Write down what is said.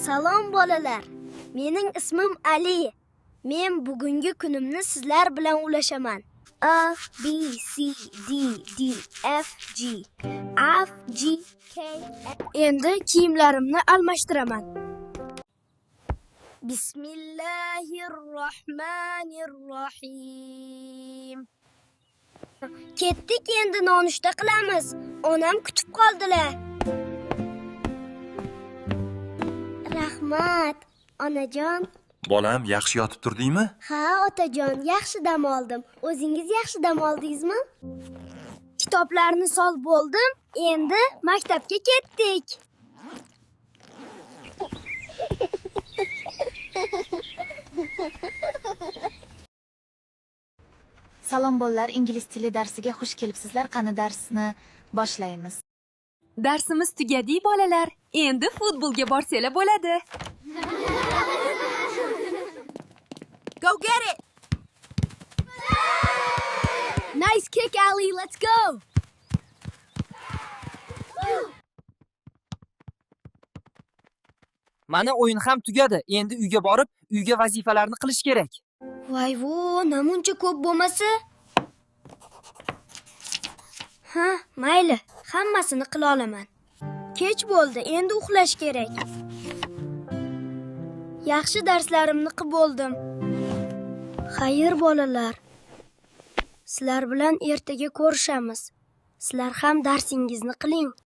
Salom bolalar. Mening ismim Ali. Men bugungi kunimni sizlar bilan ulashaman. A B C D D F G F G K. Endi kiyimlarimni almashtiraman. Bismillahirrohmanirrohim. Ketdik, endi nonushta qilamiz. Onam kutib qoldilar. Rahmat, onajon. Bolam, yaxshi yotib turdingmi? Ha, otajon, yaxshi dam oldim. O'zingiz yaxshi dam oldingizmi? Kitoblarni solib bo'ldim. Endi maktabga ketdik. Salom bolalar, ingliz tili darsiga xush kelibsizlar. Qani darsni boshlaymiz. Darsimiz tugadi bolalar. Endi futbolga borsanglar bo'ladi. Go get it. Nice kick, Ali. Let's go. Mana o'yin ham tugadi. Endi uyga borib, uyga vazifalarni qilish kerak. Voy-vo, namuncha ko'p bo'lmasa? Ha, mayli, hammasini qila olaman. Kech bo'ldi, endi uxlash kerak. Yaxshi darslarimni qilib bo'ldim. Xayr bolalar. Sizlar bilan ertaga ko'rishamiz. Sizlar ham darsingizni qiling.